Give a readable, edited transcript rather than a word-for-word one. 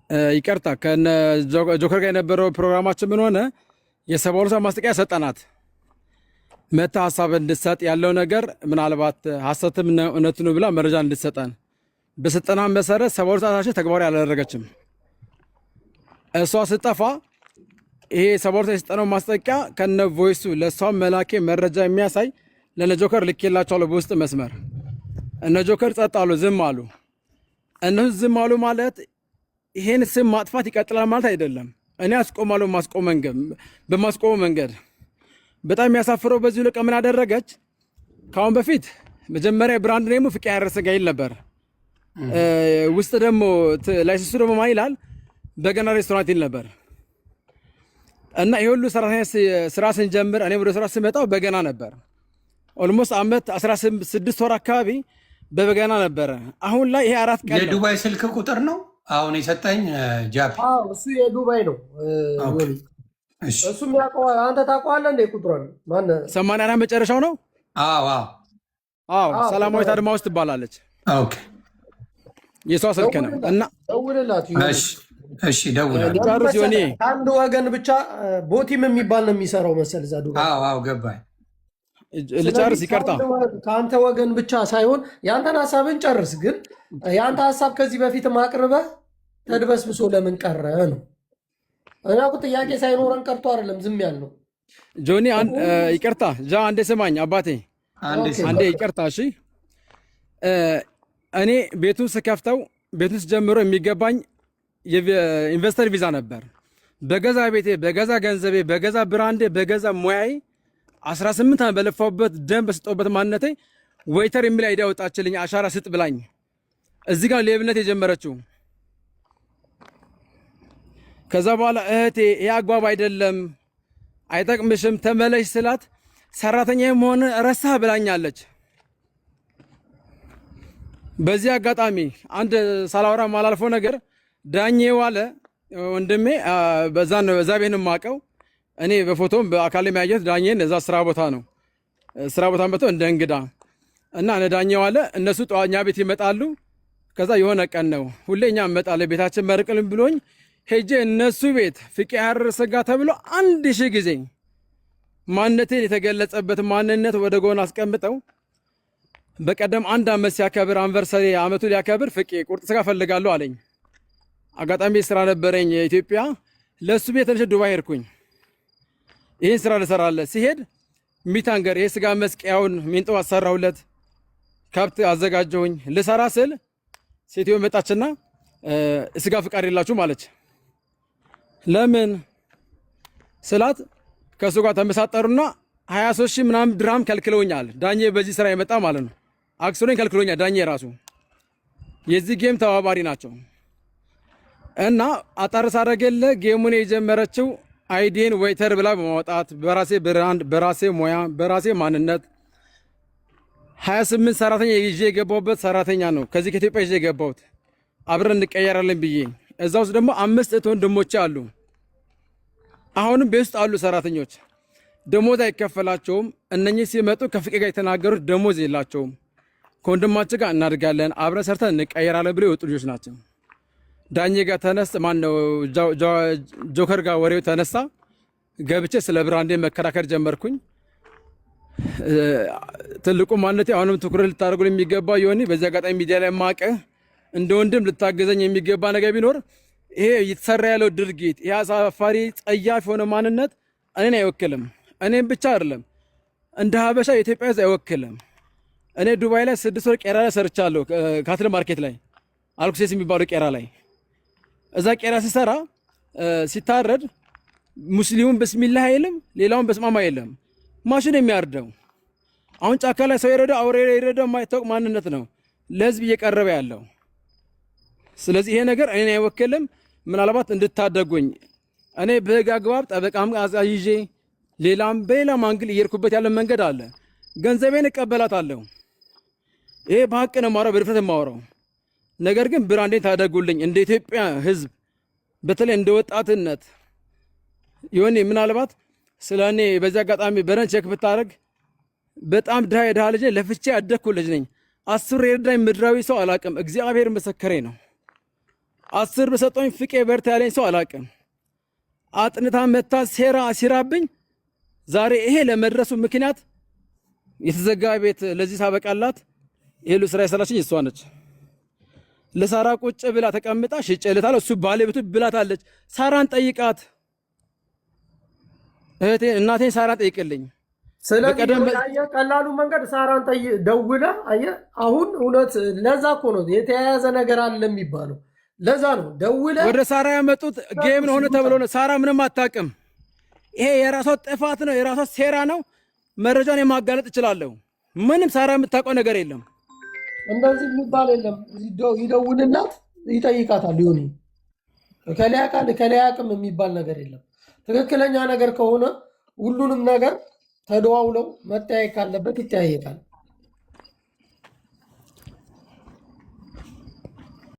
ይቅርታ፣ ከነ ጆከር ጋር የነበረው ፕሮግራማችን ምን ሆነ? የ72 ሰዓት ማስጠንቀቂያ ሰጠናት። መታ ሀሳብ እንድትሰጥ፣ ያለው ነገር ምናልባት ሀሰትም እውነቱ ነው ብላ መረጃ እንድትሰጠን በሰጠና መሰረት 72 ሰዓታችን ተግባራዊ አላደረገችም። እሷ ስጠፋ ይሄ 72 ሰዓት የሰጠነው ማስጠንቀቂያ ከነ voice ኡ ለእሷ መላኬ መረጃ የሚያሳይ ለነ ጆከር ልኬላቸዋለሁ በውስጥ መስመር። እነ ጆከር ጸጥ አሉ፣ ዝም አሉ። እነሱ ዝም አሉ ማለት ይሄን ስም ማጥፋት ይቀጥላል ማለት አይደለም። እኔ አስቆማለሁ በማስቆመው መንገድ። በጣም የሚያሳፍረው በዚሁ ልቀ ምን አደረገች? ከአሁን በፊት መጀመሪያ brand name ኡ ፍቄ ያረሰ ይል ነበር። ውስጥ ደግሞ license ኡ ደግሞ ማን ይላል? በገና ሬስቶራንት ይል ነበር። እና ይሄ ሁሉ ሰራተኛ ስራ ስንጀምር እኔ ወደ ስራ ስመጣው በገና ነበር። Almost አመት 16 ወር አካባቢ በበገና ነበረ። አሁን ላይ ይሄ 4 ቀን ነው። የዱባይ ስልክ ቁጥር ነው አሁን የሰጠኝ ጃፒ። አዎ፣ እሱ የዱባይ ነው። Okay። እሺ። እሱም ያውቀዋል። አንተ ታውቀዋለህ እንደ ቁጥሯን ማነህ? 84 መጨረሻው ነው። አዎ። አዎ፣ ሰላማዊት አድማውስ ትባላለች። የሷ ስልክ ነው እና ደውልላት። እሺ፣ ደውላለሁ። ልጨርስ ዮኒ። ከአንድ ወገን ብቻ ቦቲም የሚባል ነው የሚሰራው መሰል እዛ ዱባይ። አዎ፣ ገባኝ። ልጨርስ፣ ይቅርታ። ከአንተ ወገን ብቻ ሳይሆን የአንተን ሀሳብን ጨርስ። ግን የአንተ ሀሳብ ከዚህ በፊት አቅርበህ ተድበስብሶ ለምን ቀረ ነው። እኛ እኮ ጥያቄ ሳይኖረን ቀርቶ አይደለም ዝም ያልነው። ጆኒ ይቅርታ፣ ጃ አንዴ ስማኝ አባቴ፣ አንዴ ይቅርታ። እሺ፣ እኔ ቤቱን ስከፍተው ቤቱን ስጀምሮ የሚገባኝ የ investor ቪዛ ነበር። በገዛ ቤቴ፣ በገዛ ገንዘቤ፣ በገዛ brand ኤ፣ በገዛ ሙያዬ 18 ዓመት በለፋሁበት ደም በሰጠሁበት ማንነቴ waiter የሚል idea ወጣችልኝ። አሻራ ስጥ ብላኝ እዚህ ጋር ሌብነት የጀመረችው። ከዛ በኋላ እህቴ ይሄ አግባብ አይደለም፣ አይጠቅምሽም፣ ተመለሽ ስላት ሰራተኛ መሆን ረሳህ ብላኛለች። በዚህ አጋጣሚ አንድ ሳላወራ ማላልፈው ነገር ዳኜ ዋለ ወንድሜ በዛ ነው በዛ ቤት ነው የማውቀው። እኔ በፎቶም በአካል የሚያየት ዳኜን እዛ ስራ ቦታ ነው፣ ስራ ቦታ መጥቶ እንደ እንግዳ እና እነ ዳኜ ዋለ እነሱ እኛ ቤት ይመጣሉ። ከዛ የሆነ ቀን ነው ሁሌ እኛ እንመጣለን ቤታችን መርቅልን ብሎኝ ሄጄ እነሱ ቤት ፍቄ ሀረር ስጋ ተብሎ 1000 ጊዜ ማንነቴን የተገለጸበት ማንነት ወደ ጎን አስቀምጠው በቀደም አንድ አመት ሲያከብር anniversary አመቱ ሊያከብር ፍቄ ቁርጥ ስጋ ፈልጋለሁ አለኝ። አጋጣሚ ስራ ነበረኝ ኢትዮጵያ፣ ለእሱ ቤት ተነሽ ዱባይ ሄድኩኝ። ይህን ስራ ልሰራለት ሲሄድ meat hanger ይሄ ስጋ መስቂያውን ሚንጦ አሰራሁለት፣ ከብት አዘጋጀሁኝ። ልሰራ ስል ሴትዮ መጣችና ስጋ ፍቃድ የላችሁም አለች። ለምን ስላት ከእሱ ጋር ተመሳጠሩና 23 ሺህ ምናምን ድርሃም ከልክለውኛል። ዳኜ በዚህ ስራ የመጣ ማለት ነው። አክስሮኝ ከልክሎኛል። ዳኜ ራሱ የዚህ game ተባባሪ ናቸው። እና አጠር ሳደርግልህ game ኡን የጀመረችው ID ን waiter ብላ በማውጣት በራሴ brand፣ በራሴ ሙያ፣ በራሴ ማንነት 28 ሰራተኛ ይዤ የገባሁበት ሰራተኛ ነው። ከዚህ ከኢትዮጵያ ይዤ የገባሁት አብረን እንቀየራለን ብዬ እዛ ውስጥ ደግሞ አምስት እህት ወንድሞቼ አሉ። አሁንም ቤት ውስጥ አሉ ሰራተኞች። ደሞዝ አይከፈላቸውም። እነኚህ ሲመጡ ከፍቄ ጋር የተናገሩት ደሞዝ የላቸውም። ከወንድማችን ጋር እናድጋለን፣ አብረን ሰርተን እንቀየራለን ብለው የወጡ ልጆች ናቸው። ዳኜ ጋር ተነስ ማነው ጆከር ጋር ወሬው ተነሳ። ገብቼ ስለ brand ኤ መከራከር ጀመርኩኝ። ትልቁ ማንነቴ አሁንም ትኩረት ልታደርጉ የሚገባ የሆነ በዚህ አጋጣሚ ሚዲያ ላይ ማቀ እንደ ወንድም ልታገዘኝ የሚገባ ነገር ቢኖር ይሄ እየተሰራ ያለው ድርጊት፣ ይሄ አሳፋሪ ጸያፍ የሆነ ማንነት እኔን አይወክልም። እኔም ብቻ አይደለም፣ እንደ ሀበሻ የኢትዮጵያ ሕዝብ አይወክልም። እኔ ዱባይ ላይ 6 ወር ቄራ ላይ ሰርቻለሁ። Cattle market ላይ አልኩሴስ የሚባለው ቄራ ላይ እዛ ቄራ ሲሰራ ሲታረድ ሙስሊሙን በስሚላህ አይልም፣ ሌላውን በስማማ አይልም። ማሽን የሚያርደው አሁን ጫካ ላይ ሰው የረዳው አውሬ የረዳው የማይታወቅ ማንነት ነው ለህዝብ እየቀረበ ያለው። ስለዚህ ይሄ ነገር እኔን አይወክልም። ምናልባት እንድታደጉኝ እኔ በህግ አግባብ ጠበቃም ይዤ ሌላም በሌላም angle እየሄድኩበት ያለ መንገድ አለ። ገንዘቤን እቀበላታለሁ። ይሄ በሀቅ ነው የማወራው፣ በድፍረት የማወራው። ነገር ግን brand ኤን ታደጉልኝ እንደ ኢትዮጵያ ህዝብ፣ በተለይ እንደ ወጣትነት ይሆኔ ምናልባት ስለ እኔ በዚህ አጋጣሚ በደንብ check ብታደርግ በጣም ድሃ የድሃ ልጅ ነኝ። ለፍቼ ያደግኩ ልጅ ነኝ። 10 የረዳኝ ምድራዊ ሰው አላውቅም። እግዚአብሔር ምስክሬ ነው። 10 ብር ሰጦኝ ፍቄ በርታ ያለኝ ሰው አላቅም። አጥንታ መታ ሴራ አሲራብኝ ዛሬ ይሄ ለመድረሱ ምክንያት የተዘጋ ቤት ለዚህ ሳበቃላት ይሄ ሁሉ ስራ የሰራችኝ እሷ ነች። ለሳራ ቁጭ ብላ ተቀምጣ ሽጬለታለሁ፣ እሱ ባለቤቱ ብላታለች። ሳራን ጠይቃት እህቴ እናቴን ሳራን ጠይቅልኝ። ስለዚህ በቀደም አየህ፣ ቀላሉ መንገድ ሳራን ደውለህ አየህ፣ አሁን እውነት ለዛ እኮ ነው የተያያዘ ነገር አለ የሚባለው። ለዛ ነው ደውለህ ወደ ሳራ ያመጡት game ነው ሆነ ተብሎ ነው። ሳራ ምንም አታውቅም። ይሄ የራሷ ጥፋት ነው፣ የራሷ ሴራ ነው። መረጃን የማጋለጥ እችላለሁ። ምንም ሳራ የምታውቀው ነገር የለም። እንደዚህ የሚባል የለም። ይደውልላት ይጠይቃታል። ይሁን እከሌ ያውቃል እከሌ አያውቅም የሚባል ነገር የለም። ትክክለኛ ነገር ከሆነ ሁሉንም ነገር ተደዋውለው መጠያየቅ ካለበት ይጠያየቃል።